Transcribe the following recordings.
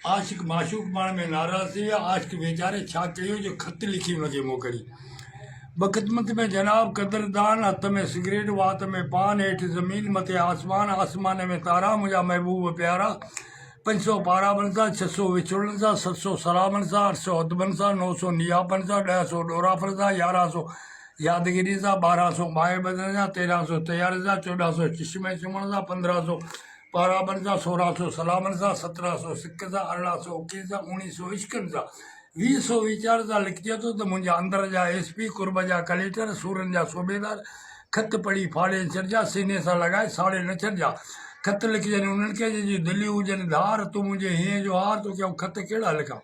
عاشق معشوق پاڻ ۾ ناراض ٿي ويا. عاشق ويچاري ڇا ڪيو جو خط لکي ان کي موڪلي. بخدمت ۾ جناب قدردان، هٿ ۾ سگريٽ، وات ۾ پان، هيٺ زمين، مٿي آسمان، آسمان ۾ تارا، منهنجا محبوب پيارا، 500 پارابن سان، 600 وڇوڙن سان، 700 سلامن سان، 800 ادبن سان، 900 نياپن سان، 10 سو ڏوراپن سان، 11 سو يادگيرين سان، 12 سو ٻانهن ٻڌڻ سان، 13 سو تيارين سان، 14 سو چشمي چمڻ سان، 15 سو پارابن سان، 16 سو سلامن سان، 17 سو سڪ سان، 18 سو اکين سان، 19 سو عشقن سان، 20 سو ويچار سان لکجي ٿو ته منهنجا اندر جا ايس پي، قرب جا ڪليڪٽر، سورن جا صوبيدار، خط پڙهي ڦاڙي ڇڏجا، سيني سان لڳائي ساڙي نه ڇڏجا. خط لکجن انهن کي جن جون دليون هجن ڌار، تون منهنجي هينئين جو هار، توکي آئون خط ڪهڙا لکان.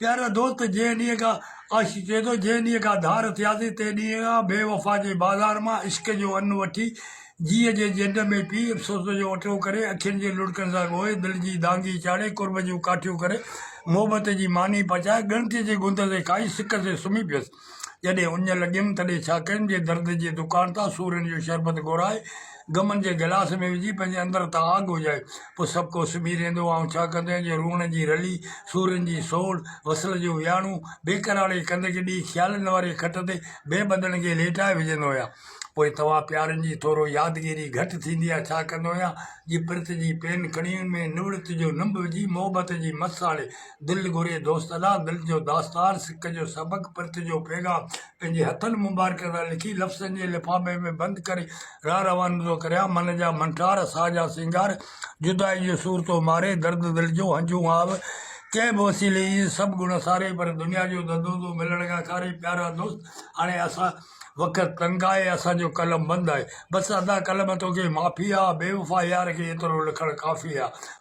پيارا دوست جنهن ڏينهن کان عاشق چئي ٿو جنهن ڏينهن کان ڌار ٿياسين تنهن ڏينهن کان بي وفا جي بازار مان عشق جو ان وٺي جيء جي جنڊ ۾ پي افسوس جو اٽو ڪري اکين جي لڙڪن سان ڳوهي دل جي دانگي چاڙهي قرب جون ڪاٺيون ڪري محبت جي ماني پچائي ڳڻتي جي گند تي کائي سڪ تي سمهي پيس. جڏهن اڃ لڳيم تڏهن ڇا ڪيم جي درد جي دڪان تان سورن جو شربت گهرائي غمن جي گلاس ۾ وجهي پنهنجي اندر تان آگ اجهائي پوء سڀ ڪو سمهي رهندو آئون ڇا ڪندو آهيان جي روئڻ جي رلي سورن جي سوڙ وصل جو وياڻو بيقراري ڪنڌ کي ڏئي خيالن واري کٽ تي بي بدن کي ليٽائي وجهندو آهيان پوء توهان پيارن جي ٿورو يادگيري گهٽ ٿيندي آهي ڇا ڪندو آهيان جي پرت جي پين کڻي ان ۾ نوڙت جو ننب وجهي محبت جي مس آڻي دل گهري دوست ڏانهن دل جو داستان، سڪ جو سبق، پرت جو پيغام پنهنجي هٿن مبارڪن سان لکي لفظن جي لفافي ۾ بند ڪري راهه روانو ٿو ڪريان. من جا منٺار، ساهه جا سينگار، جدائي جو سور ٿو ماري، درد دل جو هنجون آب، ڪنهن به وسيلي اهي سڀ گڻ ساري، پر دنيا جو ڌنڌو ٿو ملڻ کان کاري. پيارا دوست! هاڻي اسان وقت تنگ آهي، اسان جو قلم بند آهي. بس ادا قلم توکي معافي آ، بيوفا يار کي ايترو لکڻ ڪافي آ.